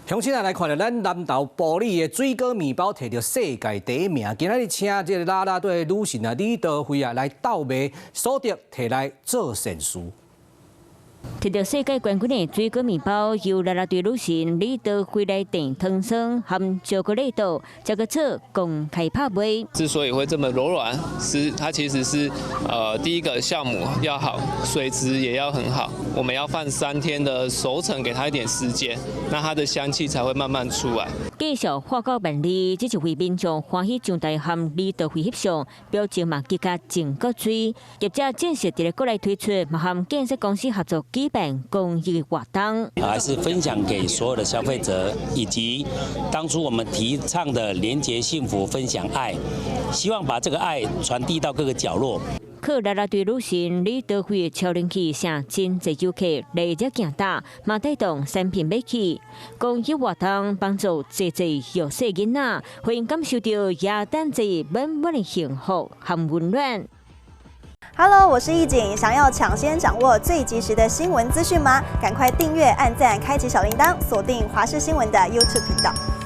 鄉親仔來看著咱南投埔里的水果麵包提著世界第一名，今仔日請這个啦啦隊女神啊李德惠啊來鬥賣所得，提來做善事。提著世界冠軍的水果麵包，由啦啦隊女神李德惠來墊糖霜含巧克力豆，這個做公開拍賣。之所以會這麼柔軟，是它其實是第一個酵母要好，水質也要很好。我們要放3天的熟成，給它一點時間，那它的香氣才會慢慢出來。介紹話到萬里，這一位民眾歡喜上台和李德惠翕相，表情嘛更加真閣媠。業者正式佇咧國內推出，嘛和建設公司合作舉辦公益活動，還是分享給所有的消費者，以及當初我們提倡的連結幸福、分享愛，希望把這個愛傳遞到各個角落。靠啦啦隊女神李德惠的超人氣，吸真濟遊客來遮行搭，嘛帶動產品買氣。公益活動幫助濟濟弱勢囡仔，予𪜶感受著耶誕節滿滿的幸福和溫暖。 Hello，我是易景，想要搶先掌握最及時的新聞資訊嗎？趕快訂閱、按讚、開啟小鈴鐺，鎖定華視新聞的 YouTube 頻道。